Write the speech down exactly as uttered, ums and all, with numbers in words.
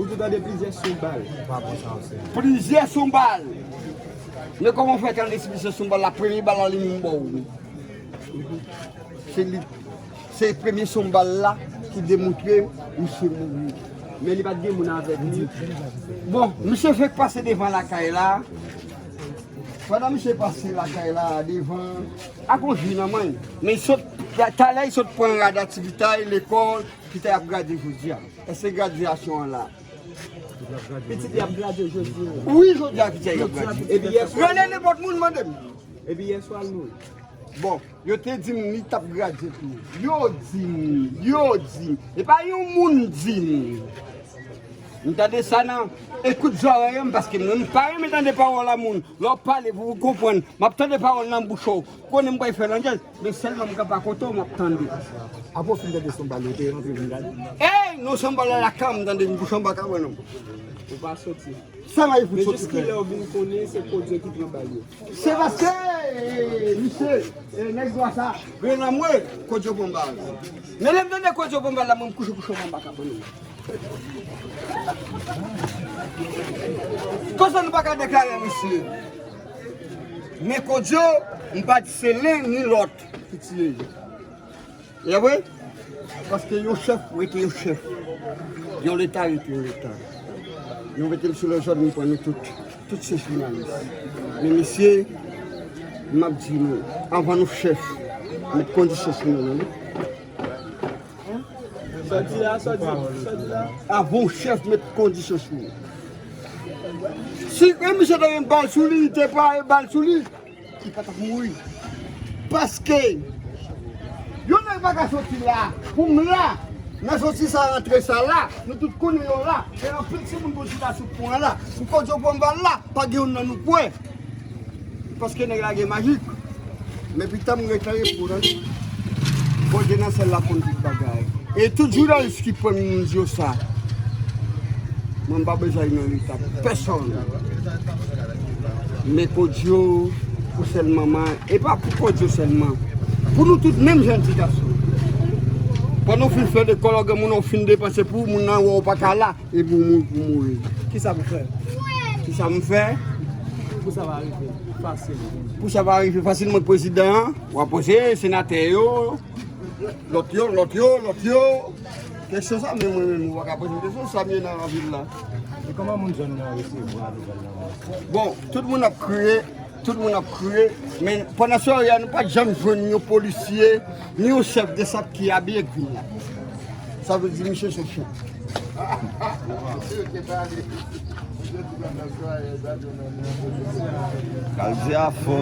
Ou te tande plizyè son bal. Plizyè son bal. Men kòman w fè tande plizyè son bal la, premye bal la li menm ba w. Se li, se premye son bal la ki demontre misye mouri. Men li pa t gen moun avèk li. Bon, misye fèk pase devan lakay la. Pandan misye pase lakay la devan, a gon jou nan men. Men sot, talè li sot pran rad a ti pitay lekòl, pitay ap gradye jodi a. Èske gradyasyon an la? Pitit li ap gradye jodi a. Wi, jodi a pitit li ap gradye. Epi yè swa. Rele nenpòt moun, mande m. Epi yè swa l mouri. Bon, yo te di m li t ap gradye tou. Yo di m, yo di m. E pa yon moun di m. M tande sa nan ekout zòrèy an, paske mwen m pa renmen tande pawòl a moun. Lè w pale pou w konprann, m ap tande pawòl nan bouch ou. Konnen m pral fè landjèz, men sèlman m kanpe akote w, m ap tande. Apre w fin tande son bal, ou te rantre vin gade? Ey, non, son bal la lakay m tande m kouche anba kabann nan. Ou pa soti. Sa m ap fouti soti frè. Men jiskilè w vin konnen se Kodyo ki pran bal yo? Se paske, eh, misye, eh, nèg dwa sa, grenn anmwe, Kodyo pran bal. Men lè m tande Kodyo pran bal la, mwen m kouche kouche anba kabann nan. Konsa nou pa ka deklare misye. Men Kodyo, m pa di se len ni lòt ki tiye. E vre? Paske yon chèf rete yon chèf. Yon leta rete yon leta. Nou mete m sou lè zòn, nou pran nou tout. Tout se jounalis. Men mesye, m ap di nou, anvan nou chèf, met kondisyon sou nou, non? Sa di la, sa di, sa di la. Anvan yon chèf, met kondisyon sou nou. Si yon misye te gen bal sou li, li te pare bal sou li. Li pa t ap mouri. Paske yon nèg pa ka soti la, pou m la, nan soti sa rantre sa la, nou tout konnen yo la, gen anpil timoun pou chita sou pon an la, pou Kodyo pran bal la, pa gen youn nan nou kwè. Paske nèg la gen majik. Men pita m ret nan repo nan. Bondye nan syèl la konn tout bagay. E tout jounalis ki pran m di yo sa. Mwen m pa bezwen al nan leta pèsonn. Men Kodyo pou sèl manman, e pa pou Kodyo sèlman. Pou nou tout menm jan ti gason. Pandan w fin fè lekòl, ou gen moun ou fin depanse pou moun nan wè w pa ka la, epi w mouri pou mouri. Kisa pou fè? Kisa m fè? Pou sa pa rive fasil. Pou sa pa rive fasil, mwen prezidan an, w ap poze senatè yo. Lòt yo, lòt yo, lòt yo. Kesyon sa, men mwen menm, ou pa ka poze m kesyon, sa m ye nan vil la. E kòman moun zòn nan resevwa nouvèl la? Bon, tout moun ap kriye, tout moun ap kriye, men pandan sware a, nou pa t janm jwenn yon polisye, ni yon chèf de sap ki abiye k vin la. Sa vle di misye se chen. Kal di a fò.